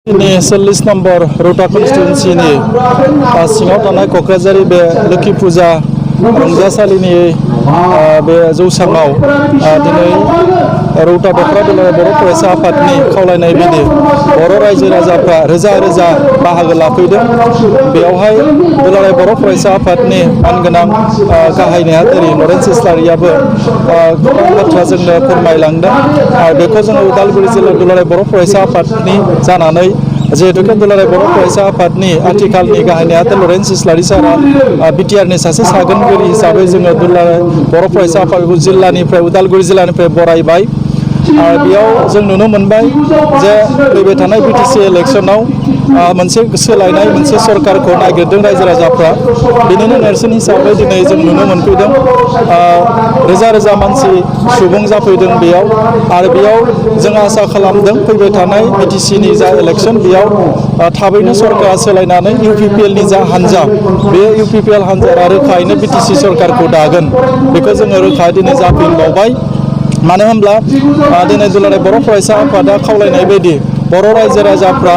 40 number रौता कन्स्टिटुएन्सिनि सिङाव थानाय क'क्राझारि बे लोखि फुजा रंजासालिनि बे जौसाङाव दिनै रौता दखरा दुलाराय बर' फरायसा आफादनि खावलायनाय बायदि बर' रायजो राजाफ्रा रोजा रोजा बाहागो लाफैदों। बेयावहाय दुलाराय बर' फरायसा आफादनि मानगोनां गाहाय नेहाथारि लरेन्स इस्लारियाबो गोबां बाथ्रा जोंनो फोरमायलांदों। बेखौ जोङो उदालगुरि जिल्ला दुलाराय बर' फरायसा आफादनि जानानै जिहेतुके दुलाराय बर' फरायसा आफादनि आथिखालनि गाहाय नेहाथारि लरेन्स इस्लारि सारा बिटिआरनि सासे सागोनगिरि हिसाबै जोङो दुलाराय बर' फरायसा आफादखौ जिल्लानिफ्राय उदालगुरि जिल्लानिफ्राय बरायबाय। बेयाव जों नुनो मोनबाय जे फैबाय थानाय बिटिसि इलेक्सनाव मोनसे सोलायनाय मोनसे सरकारखौ नागिरदों रायजो राजाफ्रा। बेनिनो नेरसोन हिसाबै दिनै जों नुनो मोनफैदों रोजा रोजा मानसि सुबुं जाफैदों बेयाव। आरो बेयाव जों आसा खालामदों फैबाय थानाय बिटिसिनि जा इलेक्सन बेयाव थाबैनो सरकारा सोलायनानै इउपिपिएलनि जा हान्जा बे इउपिपिएल हान्जाया रोखायैनो बिटिसि सरकारखौ दागोन। बेखौ जोङो रोखा दिनै जाफिनबावबाय। मानो होनब्ला दिनै दुलाराय बर' फरायसा आफादा खावलायनाय बायदि बर' रायजो राजाफ्रा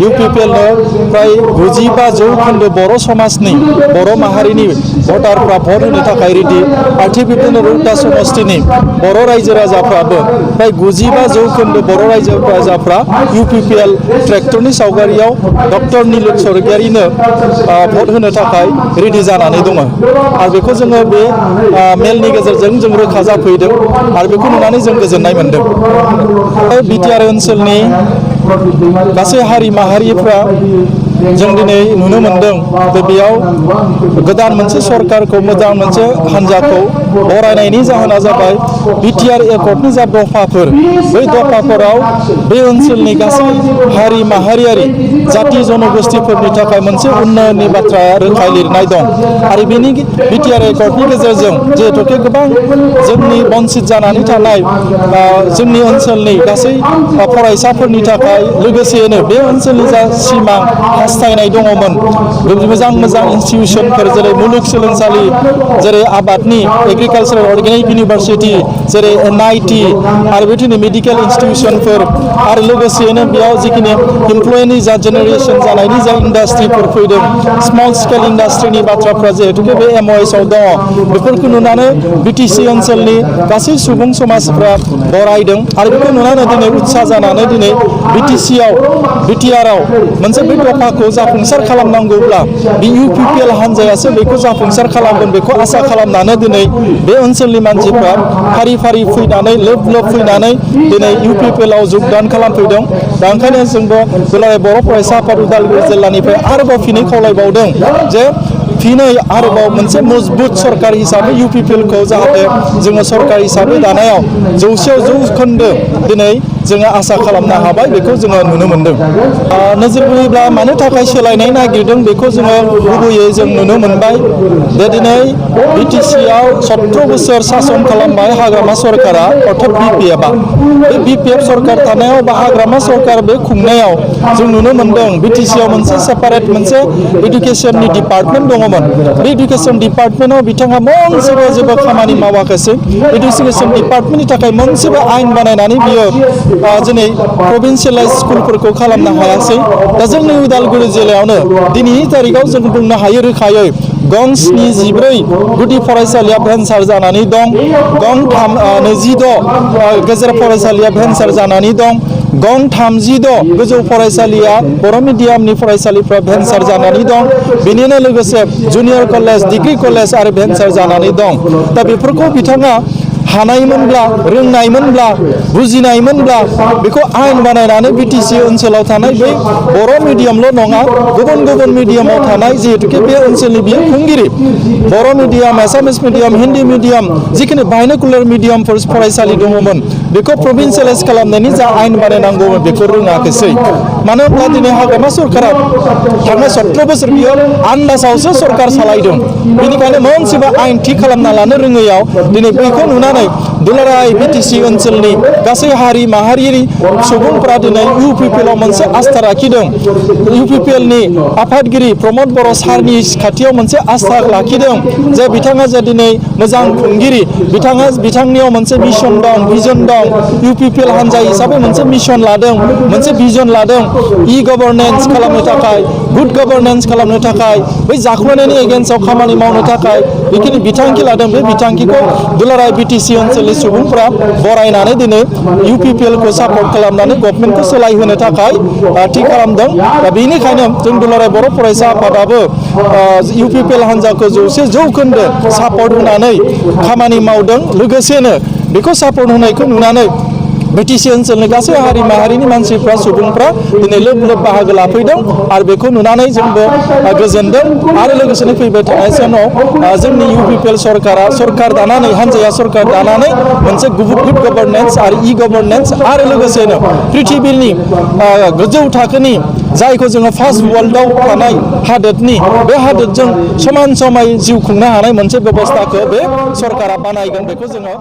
इउपिपिएलनो फ्राय 95% बर' समाजनि बर' माहारिनि भटारफ्रा भट होनो थाखाय रेडि। आरो थिग बिदिनो रौता समस्तिनि बर' रायजो राजाफ्राबो फ्राय 95% बर' रायजो राजाफ्रा इउपिपिएल ट्रेक्टरनि सावगारियाव डक्टर निलुत स्वर्गियारिनो भट होनो थाखाय रेडि जानानै दङ। आरो बेखौ जोङो बे मेलनि गेजेरजों जों रोखा जाफैदों आरो बेखौ नुनानै जों गोजोननाय मोनदों। बिटिआर ओनसोलनि गासै हारि माहारिफ्रा जों दिनै नुनो मोनदों जे बेयाव गोदान मोनसे सरकारखौ मोजां मोनसे हान्जाखौ बरायनायनि जाहोना जाबाय बिटिआर एकर्डनि जा दफाफोर बै दफाफोराव बे ओनसोलनि गासै हारि माहारियारि जाति जनगोष्ठीफोरनि थाखाय मोनसे उन्नयननि बाथ्रा रोखा लिरनाय दं। आरो बेनि बिटिआर एकर्डनि गेजेरजों जिहेतुके गोबां जोंनि बन्सित जानानै थानाय जोंनि ओनसोलनि गासै फरायसाफोरनि थाखाय लोगोसेनो बे ओनसोलनि जा सिमां हास्थायनाय दङमोन मोजां मोजां इन्सटिटिउसनफोर जेरै मुलुगसोलोंसालि जेरै आबादनि एग्रिकालसारेल अर्गेनिक इउनिभारसिटि जेरै NIT आरो बिदिनो मेडिकेल इन्सटिटिउसनफोर आरो लोगोसेनो बेयाव जिखिनि इमप्लयनि जा जेनेरेसन जानायनि जा इन्डास्ट्रिफोर फैदों स्मल स्केल इन्डास्ट्रिनि बाथ्राफ्रा जिहेतुके बे MOSआव दङ। बेफोरखौ नुनानै बिटिसि ओनसोलनि गासै सुबुं समाजफ्रा बरायदों आरो बेखौ नुनानै दिनै उत्साह जानानै दिनै बिटिआरआव मोनसे बे दफाखौ जाफुंसार खालामनांगौब्ला बे इउपिपिएल हान्जायासो बेखौ जाफुंसार खालामगोन बेखौ आसा खालामनानै दिनै बे ओनसोलनि मानसिफ्रा फारि फारि फैनानै लोब लोब फैनानै दिनै इउपिपिएलआव जगदान खालामफैदों। दा ओंखायनो जोंबो दुलाराय बर' फरायसा आफाद उदालगुरि जिल्लानिफ्राय आरोबाव फिनै खावलायबावदों जे फिनै आरोबाव मोनसे मजबुत सरकार हिसाबै इउपिपिएलखौ जाहाथे जोङो सरकार हिसाबै दानायाव 100% दिनै जोङो आसा खालामनो हाबाय बेखौ जोङो नुनो मोनदों। नोजोर बोयोब्ला मानो थाखाय सोलायनाय नागिरदों बेखौ जोङो गुबैयै जों नुनो मोनबाय जे दिनै बिटिसिआव 17 बोसोर सासन खालामबाय हाग्रामा सरकारा अर्थात बिपिएफआ। बे बिपिएफ सरकार थानायाव बा हाग्रामा सरकार बे खुंनायाव जों नुनो मोनदों बिटिसिआव मोनसे सेपारेट मोनसे इडुकेसननि डिपार्टमेन्ट दङमोन। बे इडुकेसन डिपार्टमेन्टआव बिथाङा मोनसेबो जेबो खामानि मावाखैसै। इडुकेसन डिपार्टमेन्टनि थाखाय मोनसेबो आयेन बानायनानै बियो दिनै प्रभिन्सियेलाइज स्कुलफोरखौ खालामनो हायासै। दा जोंनि उदालगुरि जिल्लायावनो दिनैनि तारिखाव जों बुंनो हायो रोखायै गं 74 गुदि फरायसालिया भेन्सार जानानै दं। गं 26 गेजेर फरायसालिया भेन्सार जानानै दं। गं 36 गोजौ फरायसालिया बर' मिडियामनि फरायसालिफ्रा भेन्सार जानानै दं। बेनिनो लोगोसे जुनियर कलेज डिग्री कलेज आरो भेन्सार जानानै दं। दा बेफोरखौ बिथाङा हानायमोनब्ला रोंनायमोनब्ला बुजिनायमोनब्ला बेखौ आयेन बानायनानै बिटिसि ओनसोलाव थानाय बै बर' मिडियामल' नङा गुबुन गुबुन मिडियामाव थानाय जिहेतुके बे ओनसोलनि बियो खुंगिरि बर' मिडियाम एसामिस मिडियाम हिन्दी मिडियाम जिखिनि बायनोकुलार मिडियामफोर फरायसालि दङमोन बेखौ प्रभिन्सियेलाइज खालामनायनि जा आयेन बानायनांगौमोन बेखौ रोङाखैसै। मानो होनब्ला दिनै हाग्रामा सरकारा थांनाय 17 बोसोर बियो आन्दासावसो सरकार सालायदों। बेनिखायनो मोनसेबो आयेन थि खालामना लानो रोङैयाव दिनै बेखौ नुनानै दुलाराय बिटिसि ओनसोलनि गासै हारि माहारिनि सुबुंफोरा दिनै UPPL आव मोनसे आस्था लाखिदों। UPPL नि आफादगिरि प्रमद बर' सारनि खाथियाव मोनसे आस्था लाखिदों जे बिथाङा जे दिनै मोजां खुंगिरि, बिथांनियाव मोनसे मिशन दं, भिजन दं। UPPL हान्जा हिसाबै मोनसे मिशन लादों, मोनसे भिजन लादों, गभर्नेन्स खालामनो थाखाय, गुड गभर्नेन्स खालामनो थाखाय, बै जाख्ल'नायनि एगेन्स्टआव खामानि मावनो थाखाय बेखिनि बिथांखि लादों। बे बिथांखिखौ दुलाराय बिटिसि ओनसोलनि सुबुंफ्रा बरायनानै दिनै UPPL खौ सापर्ट खालामनानै गभर्नमेन्टखौ सोलायहोनो थाखाय थि खालामदों। दा बेनिखायनो जों दुलाराय बर' फरायसा आफादाबो UPPL हान्जाखौ 100% सापर्ट होनानै खामानि मावदों। लोगोसेनो बेखौ सापर्ट होनायखौ नुनानै बिटिसि ओनसोलनि गासै हारि माहारिनि मानसिफ्रा सुबुंफ्रा दिनै लोब लोब बाहागो लाफैदों आरो बेखौ नुनानै जोंबो गोजोनदों। आरो लोगोसेनो फैबाय थानाय समाव जोंनि UPPL सरकार दानानै हान्जाया सरकार दानानै मोनसे गुड गभर्नेन्स आरो गभर्नेन्स आरो लोगोसेनो प्रिथिबिनि गोजौ थाखोनि जायखौ जोङो फार्स्ट वर्ल्डआव थानाय हादोरनि बे हादोरजों समान समाय जिउ खुंनो हानाय मोनसे बेबस्थाखौ बे सरकारा बानायगोन, बेखौ जोङो